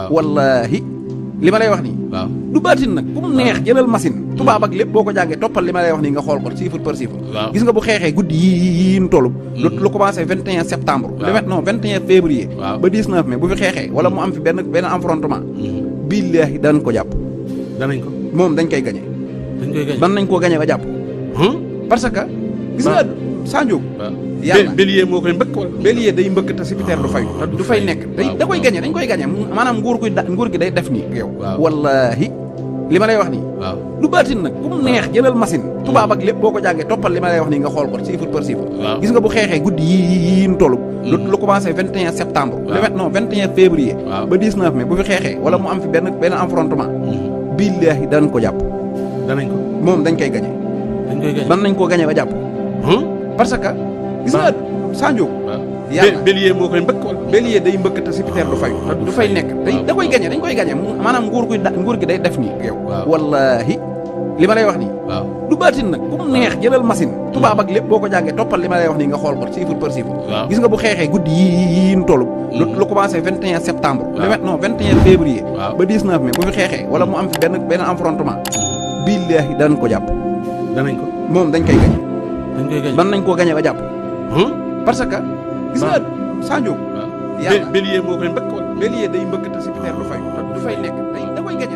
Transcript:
wallahi li ma lay wax nii. waaw du baatin nag ku mu neex jëlal machine. tubaab ak lépp boo ko jàngee toppal li ma lay wax nii nga xool ko chiffre par chiffre. gis nga bu xeexee guddi yii nu toll. lu commencé 21 septembre. non 21 février. ba 19 mai bu fi xeexee wala mu am fi benn affrontement. billaahi dañ ko jàpp. danañ ko moom dañ koy gañe. dañ nañ koo gañe ba jàpp. parce que. gis nga Sandiog. yàlla bélier moo koy mbëkk wala. bélier day mbëkk te sipiteer du fay. du fay nekk da koy gañe dañ koy gañe maanaam nguur gi day def nii yow. wallahi li ma lay wax nii. du baatin nag ku mu neex jëlal machine. tubaab ak lépp boo ko jàngee toppal li ma lay wax nii nga xool ko chiffre par chiffre. gis nga bu xeexee guddi yii nu toll. lu commencé 21 septembre. non 21 février. ba 19 mai bu fi xeexee wala mu am fi benn affrontement. billaahi dañ ko jàpp. danañ ko moom dañ koy gañe. nañ koo gañe ba jàpp. parce que. gis nga Sandiog. yàlla bélier moo koy mbëkk wala. bélier day mbëkk te sipiteer du fay. du fay nekk da koy gañe dañ koy gañe maanaam nguur gi day def nii yow. wallahi li ma lay wax nii. du baatin nag ku mu neex jëlal machine. tubaab ak lépp boo ko jàngee toppal li ma lay wax nii nga xool ko chiffre par chiffre. gis nga bu xeexee guddi yii nu toll. lu commencé 21 septembre. non 21 février. ba 19 mai bu fi xeexee wala mu am fi benn affrontement. billaahi dañ ko jàpp. danañ ko moom dañ koy gañe. nañ koo gañe ba jàpp. parce que. gis nga Sandiog. yàlla bélier moo koy mbëkk wala. bélier day mbëkk te sipiteer du fay. du fay nekk da koy gañe